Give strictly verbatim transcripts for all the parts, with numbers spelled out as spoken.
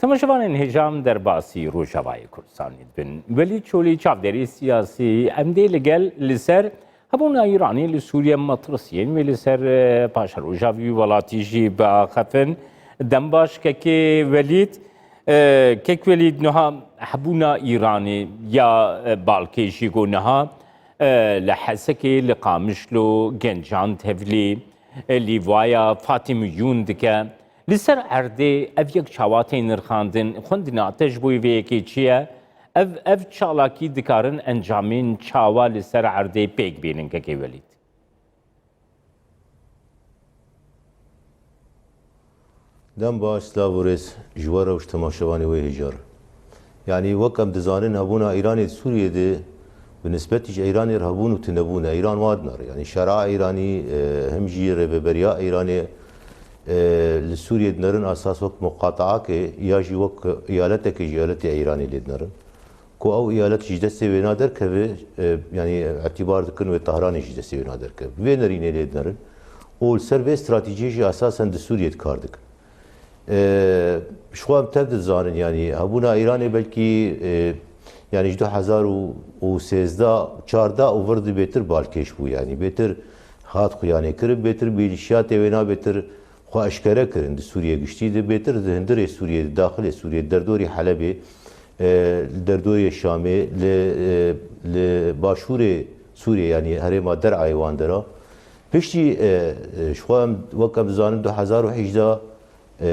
Temaşevanên hêja em derbasî Rojavayê Kurdistanê dibin. Welîd Çolî, çavdêrê siyasî, em dê li gel li ser hebûna Îranê li Sûriye metirsiyên wê li ser, e, paşeroja vî welatî jî biaxifin. Dem baş kekê Welîd. E, kek Welîd, niha hebûna Îranê ya, e, balkêş jî ku niha, e, li Hesekê, li Qamişlo, Gencan tevlî, e, lîvaya Fatîmiyûn dike. Li ser erdê ev yek çawa tê nirxandin? Xwendina te ji bo vê yekê çi ye? Ev, ev çalakî dikarin encamên çawa li ser erdê pêk bînin, kekê Welîd? Dem baş, silav û rêz ji we re û ji temaşevanê wê hêjar. Yanî wek em dizanin, hebûna Îranê di Sûriyê de bi nisbetî ji Îranê re hebûn û tunebûn e. Îran wa dinare. Yanî şera Îranî, e, him jî rêveberiya Îranê, e, li Sûriyê dinerin esas wek muqataakê ya jî wek eyaletekê ji eyaletê Îranê lê dinerin. Ku ew eyalet ji destê wêna derkeve, e, yanî îtîbar dikin wê Tehranê ji destê wêna derkeve. Bi vê nerînê lê dinerin û li ser vê stratejiyê jî esasen di Sûriyê de kar dikin. E, ji xwe em tev dizanin, yanî hebûna Îranê belkî, e, yanî ji du hezar û sêzdeh, çardeh û vir di bêtir balkêş bû, yanî bêtir hat xuyanê kirin, bêtir mîlîşiyatê wêna bêtir xwe eşkere kirin di Sûriyê giştî de, bêtir di hundirê Sûriyê de, daxilê Sûriyê, derdorî Helebê, e, li derdorê Şamê, li, e, li başûrê Sûriyê, yanî herêma Der'ayê wan dera. Piştî, e, e, ji xwe em, wek em dizanin, du hezar û hejdeh, e,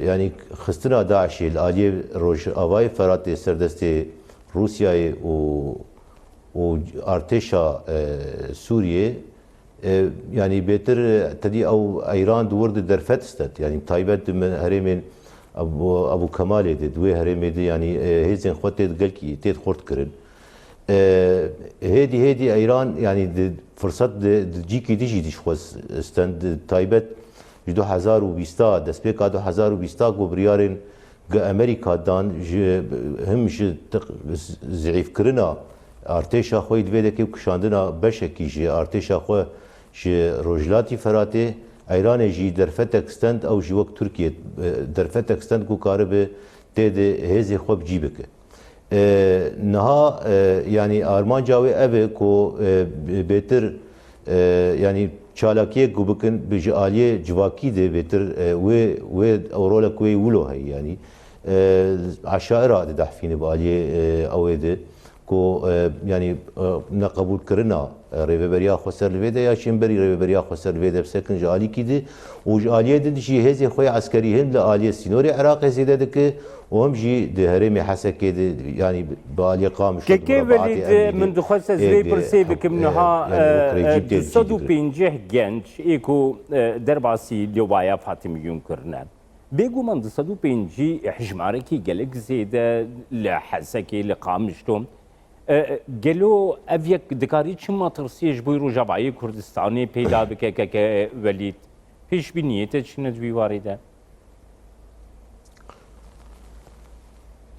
yanî xistina DAIŞê li aliyê Rojavayê Feratê ser destê Rûsyayê û, û artêşa, e, Sûriyê, e, yanî bêtir, e, tedî ew Îran di wir de derfet stend. Yanî taybet di me-, herêmên Ebu, Ebu Kemalê de, di wê herêmê de, yanî, e, hêzên xwe tê di gelkî, tê di xurt kirin. E, hêdî hêdî Îran, yanî di firset di, di cîkî dijî dî ji xwe stend, di taybet ji du hezar û bîsta, destpêka du hezar û bîsta ku biryarên gi Amerîka dan, ji, him ji tiq-, zîfkirina artêşa xwe yî di vê dekê û kişandina beşekî ji artêşa xwe ji Rojhilatî Feratê, Îranê jî derfetek stend, ew jî wek Tirkiye, e, derfetek stend ku karibe tê de hêzê xwe bi cî bike. E, niha, e, yanî armanca wê ev e ku, e, bêtir, e, yanî çalakiyek ku bikin bi ji aliyê civakî de bêtir, e, wê, wê ew rolek wê wilo heye, yanî, e, eşaira didehfîne bi aliyê, e, ew ê de ku, e, yanî, e, neqebûlkirina, e, rêveberiya xweser li vê de ya çî him berî rêveberiya xweser li vê de bisekin ji alîkî de û ji aliyê din jî hêzên xwe yê eskerî him li aliyê sînorê Iraqê zêde dike û him jî di herêmê Hesekê de, yanî bi aliyê Qamişlo, di Kekê murabaatê Welîd, Emnî de min dixwest ez ê vê bi pirsê heq-, bikim e, niha, yanî wek e, rejîm tê du sed û pêncî genc ê ku, e, derbasî lêwaya Fatîmiyûn kirine. Bêguman du sed û pêncî hejmarekî gelek zêde li Hesekê, li Qamişlo. E, gelo ev yek dikarî çi metirsiyê ji bo Rojavayê Kurdistanê peyda bike, keke Welîd? Pêşbîniyê te çi ne di vî warê de?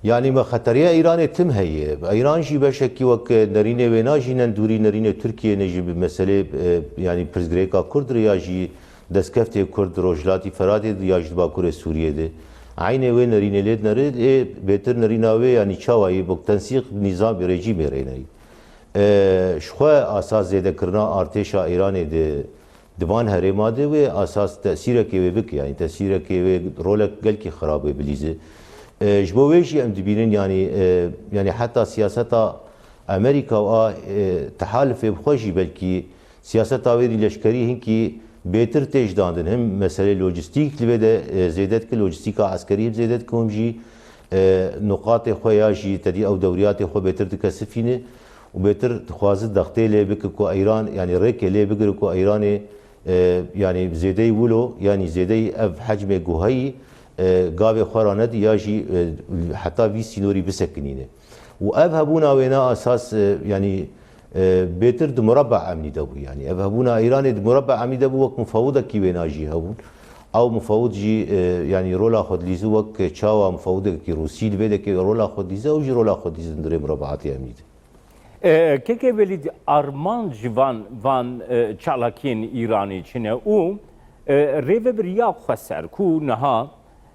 Yanî me xeteriya Îranê tim heye. Îran jî beşekî wek nerînê wêna jî ne dûrî nerînê Tirkiyê ne jî bi meselê, e, yanî pirsgirêka Kurd re ya jî destkeftê Kurd di Rojhilatî Feratê de ya jî di Bakurê Sûriyê de. Eynê wê nerînê lê dinere, ê bêtir nerîna wê yanî çawa yî bi tensîq nîzamê rejîmê re neyî. E, ji xwe asas zêdekirina artêşa Îranê de di van herêma de wê asas tesîrekê wê bike, yanî tesîrekê wê rolek gelkî xirab wê bilîze. E, ji bo wê jî em dibînin, yanî, e, yanî heta siyaseta Amerîka û a, e, tehalifê bi xwe jî belkî siyaseta wê dî leşkerî hinkî bêtir tê ji dandin. Him meselê lojistîk li vê de, e, zêde dike, lojistîka eskerî him zêde dike, him jî, e, nuqatê xwe ya jî tedî ew dewriyatê xwe bêtir dikesifîne û bêtir dixwaze dextê lê bike ku Îran, yanî rêkê lê bigire ku Îranê, e, yanî zêdeyî wilo, yanî zêdeyî ev hecmê ku heyî, e, gavê xwe ranedî ya jî, e, heta vî sînorî bisekinîne. Û ev hebûna wêna esas, e, yanî, e, bêtir di mureba emnî de bû. Yanî ev hebûna Îranê di mureba emnî de bû, wek mufewidekî wêna jî hebûn. Ew mufewid jî, e, yanî rola xwe dilîze, wek çawa mufewidekî Rûsî li vê dekê rola xwe dilîze, ew jî rola xwe dilîze di nirê murebaatê emnî de. E, keke Welîd, armanc ji van, van, e, çalakiyên Îranê çi ne û, e, rêvebiriya xweser ku niha,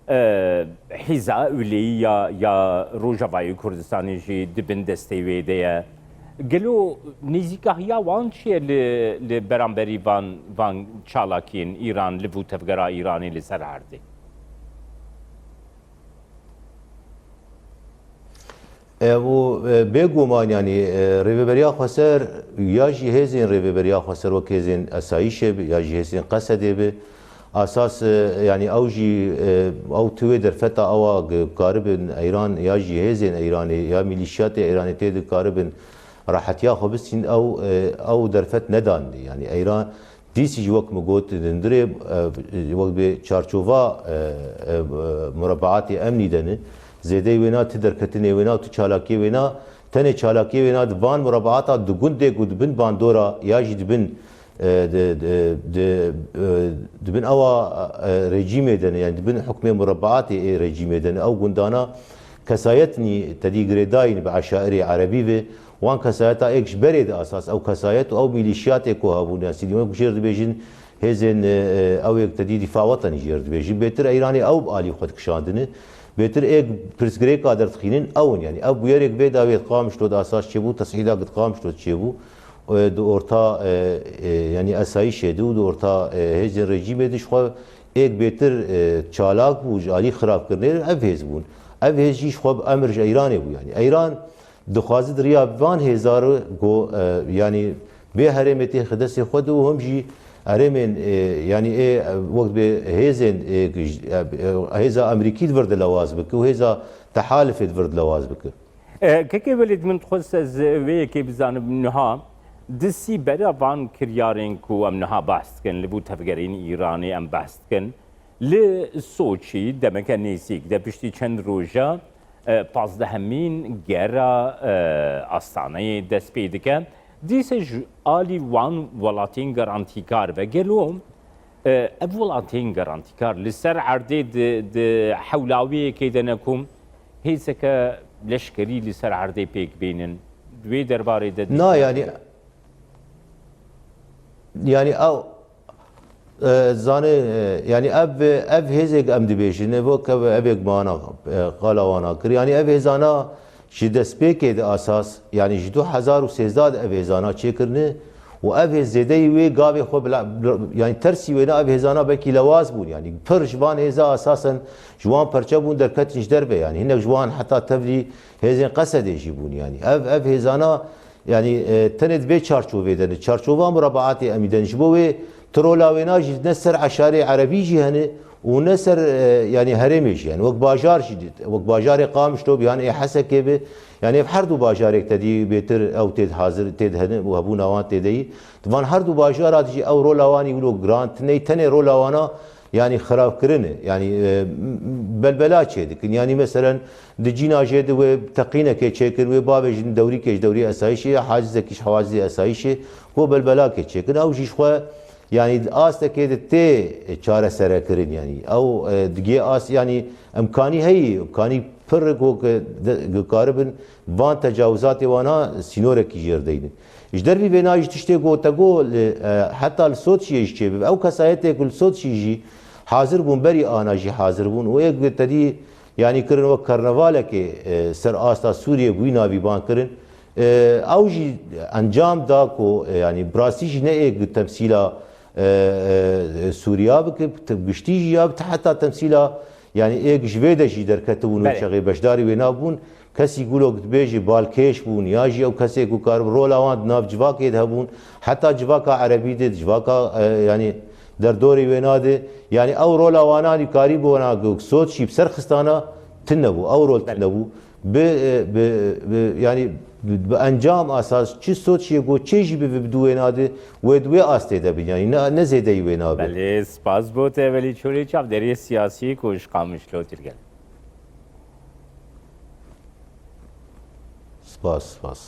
E, Hêza Ewleyî ya, ya Rojavayê Kurdistanê jî di bin destê wê de ye. Gelo nêzîkahiya wan çi ye li, li beramberî van, van çalakiyên Îran li vû tevgera Îranê li ser erdê? E, û, e, bêguman, yanî, e, Rêveberiya Xweser ya jî hêzên Rêveberiya Xweser wek hêzên esayîşê bi, ya jî hêzên Qesedê bi, asas, e, yanî ew jî, e, ew ti wê derfeta ewa gi-, karibin Eyran ya jî hêzên Eyranê ya mîlîşiyatê Eyranê tê dikaribin rehetiya xwe bistîn, ew, e, ew derfet nedan. Yanî Eyran Dîsî jî wek min got, di hundirê, e, wek bê çarçova, e, e, murebeatê emnî de ne. Zêdeyê wêna ti derketinê wêna, tu çalakiyê wêna, tenê çalakiyê wêna di van murebeata di gundê ku di bin bandora ya jî di bin, e, di, di, di, e, di bin ewa, e, rejîmê de ne, yani di bin hukmê murebeatê ê rejîmê de ne. Ew gundana kesayetnî tedî girêdayîn bi eşairê erebî ve. Wan kesayeta êk ji berê de asas ew kesayet û ew mîlîşiyatê ku hebûn, ya Sîdî wek jêr dibêjin, hêzên, e, e, ew êk tedî dîfa wetenî jêr dibêjin. Bêtir Eyranê ew bi alî xwe dikişandine. Bêtir êk pirsgirêka derdixînin ew in. Yani ev bûyerêk vê dawê di Qamişlo de asas çêbû, tesîda di Qamişlo de çêbû. E, di orta, e, e, yani esayîşê de û di orta, e, hêzên rejîmê de ji xwe êk bêtir, e, çalak bû, ji alî xirabkirinê ev hêz bûn. Ev hêz jî ji xwe bi emir ji Eyranê bû. Yani Eyran dixwaze di riya van hêza re ku, e, yanî bê herêmê têxe destê xwe de û him jî herêmên, e, yanî ê, e, wek bê hêzên, e, e, hêza Amerîkî di vir de lewaz bike û hêza tehalifê di vir de lewaz bike. E, kekê Welîd, min dixwest ez vê yekê bizanim niha di sî bera van kiryarên ku em niha behs dikin, li bo tevgerên Îranê em behs dikin. Li Soçî demeke nêzîk de piştî çend roja, e, pazdehemîn gera, e, astaneyê dest pê dike. Dîsa ji alî wan welatên garantîkar ve gelo, e, ev welatên garantîkar li ser erdê di, di hewlawiyekê de ne ku hêzeke leşkerî li ser erdê pêk bînin. Di wê derbarê de Na, dîsa yani, yani ew, e, zane, e, yani ev, ev hêzek em dibêjin, ev wek ev, evek mana, e, qala wana kir. Yani ev hêzana ji destpêkê de asas, yani ji du hezar û sêzdeh de ev hêzana çêkirine û ev hêz zêdeyî wê gavê xwe bila, bila, yani tersî wêna ev hêzana belkî lewaz bûn. Yani pir ji van hêza asasen ji wan perçe bûn, derketin ji derve. Yani hinek ji wan heta tevlî hêzên Qesedê jî bûn. Yani ev, ev hêzana, yani, e, tenê di vê çarçovê de ne. Çarçova murebaatê em î de ne. Ji bo wê tu rola wêna jî ne ser eşarê erebî jî hene û ne ser, e, yani herêmê jî hene. Wek bajar jî, wek bajarê Qamişlo bi yan ê Hesekê bi, yani ev her du bajarek te dî bêtir ew tê hazir, tê hene û hebûna wan tê de yî. Di van her du bajara de jî ew rola wan î wilo giran tine, tenê rola wana yani xirabkirin e. Yani, e, m-, m-, belbela çêdikin. Yani meselen di cîna jê de wê teqînekê çêkin, wê bavêjin dewrîkê ji dewrî esayîşê ya hacizekî ji hacizê esayîşê, ku belbelakê çêkin. Ew jî ji xwe yani di astekê de tê çareserekirin. Yani ew, e, digê as yani imkanî heyî, imkanî pir e ku ke de, ku karibin van tecawizatê wana sînorekî jêr deynin. Ji dervî vêna jî tiştê ku te got li, e, heta li Soçiyê jî çêbibe. Ew kesayetê ku li Soçiyê jî hazir bûn, berî ana jî hazir bûn û êk bi tedî, yanî kirin wek karnavalekê, e, ser asta Sûriyê bûyî navîban kirin. E, ew jî encam da ku, e, yanî bi rastî jî ne êk bi temsîla, e, e, Sûriya bike, bi te-, giştî jî ya bi te-, heta temsîla Yanî êk ji vê de jî derketibûn û Belê. çaxê beşdarî wê nabûn. Kesî gulok dibêjî balkêş bûn, ya jî ew kesê ku karibû rola wan di nav civakê de hebûn, heta civaka erebî de, civaka, e, yanî derdorê wêna de, yanî ew rola wana nî karî bû wana ku sot jî bi ser xistana tune bû, ew rol Belê. tune bû. Bi, e, bi, bi, yanî bi, bi encam asas çi sot jî ku çê jî bi, bi, bi dû wêna de, wê di wê astê de bin, yanî ne, ne zêdeyî wê nabe. Belê, spas bo te, Welî Çolî, çavdêrê siyasî ku ji Qamişlo Tirgel. Spas, spas.